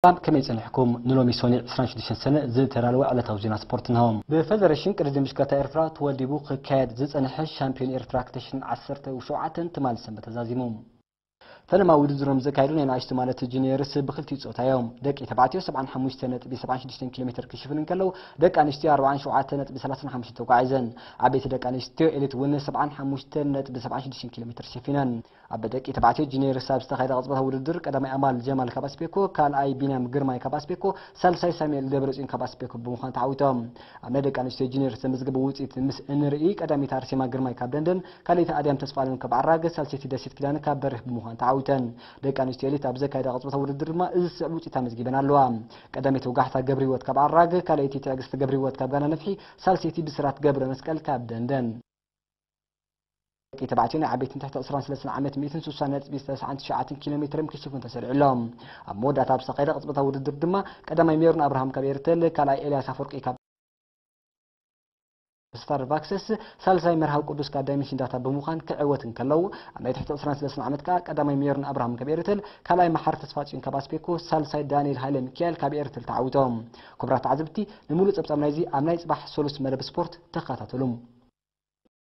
ሰላም፣ ከመይ ጸኒሕኩም? ንሎሚ ሶኒ ዕስራን ሽዱሽተን ሰነ ዝተዳለወ ዕለታዊ ዜና ስፖርት እንሆ። ብፈደረሽን ቅድድም ብሽክለታ ኤርትራ ተወዲቡ ክካየድ ዝጸንሐ ሻምፒዮን ኤርትራ ክልተ ሽሕን ዓሰርተ ሸውዓተን ትማሊ ሰንበት ተዛዚሙ። ፈለማ ውድድሮም ዘካየዱ ናይ ንኣሽቱ ማለት ጁኒየርስ ብክልቲኡ ጾታ እዮም። ደቂ ተባዕትዮ ሰብዓን ሓሙሽተ ነጥቢ ሰብዓን ሽዱሽተ ኪሎ ሜትር ክሽፍኑ እንከለዉ፣ ደቂ ኣንስትዮ ኣርባዓን ሸውዓተ ነጥቢ ሰላሳን ሓሙሽተ ተጓዒዘን። ዓበይቲ ደቂ ኣንስትዮ ኤሊት እውን ሰብዓን ሓሙሽተ ነጥቢ ሰብዓን ሽዱሽተ ኪሎ ሜትር ሸፊነን። ኣብ ደቂ ተባዕትዮ ጁኒየርስ ኣብ ዝተኻየደ ቅጽበታዊ ውድድር ቀዳማይ ኣማል ጀማል ካብ ኣስቤኮ፣ ካልኣይ ቢንያም ግርማይ ካብ ኣስቤኮ፣ ሳልሳይ ሳሙኤል ደብረጽዮን ካብ ኣስቤኮ ብምዃን ተዓዊቶም። ኣብ ናይ ደቂ ኣንስትዮ ጁኒየር ዝተመዝገበ ውጽኢት ምስ እንርኢ፣ ቀዳመይቲ ኣርሴማ ግርማይ ካብ ደንደን፣ ካልኣይቲ ኣድያም ተስፋኣለም ካብ ዓራግ፣ ሳልሰይቲ ደሴት ኪዳነ ካብ በሪኽ ብምዃን ተዓዊተን። ደቂ ኣንስትዮ ኤሊት ኣብ ዘካየዳ ቅጽበታዊ ውድድር ድማ እዚ ዝስዕብ ውጽኢት ኣመዝጊበን ኣለዋ። ቀዳመይቲ ወጋሕታ ገብረህይወት ካብ ዓራግ፣ ካልኣይቲ ትዕግስቲ ገብረህይወት ካብ ጋና ነፍሒ፣ ሳልሰይቲ ብስራት ገብረ መስቀል ካብ ደንደን። ደቂ ተባዕትዮ ናይ ዓበይትን ትሕቲ ዕስራን ሰለስተን ዓመት ሚእትን ስሳን ነጥቢ ተስዓን ትሽዓተን ኪሎ ሜትርን ክሽፍኑ ተሰሪዑሎም። ኣብ መወዳእታ ኣብ ዝተኻየደ ቅጽበታዊ ውድድር ድማ ቀዳማይ ሜሮን ኣብርሃም ካብ ኤርተል፣ ካልኣይ ኤልያስ ኣፈወርቂ ካብ ስታርባክስስ፣ ሳልሳይ መርሃዊ ቅዱስ ካብ ዳይመንሽን ዳታ ብምዃን ክዕወት እንከለዉ፣ ኣብ ናይ ትሕቲ ዕስራን ሰለስተን ዓመት ከኣ ቀዳማይ ሜሮን ኣብርሃም ካብ ኤርተል፣ ካልኣይ መሓሪ ተስፋጽዮን ካብ ኣስቤኮ፣ ሳልሳይ ዳንኤል ሃይለ ሚካኤል ካብ ኤርተል ተዓዊቶም። ክቡራት ተዓዘብቲ፣ ንምሉእ ጸብጻብ ናይዚ ኣብ ናይ ጽባሕ ሰሉስ መደብ ስፖርት ተኸታተሉ።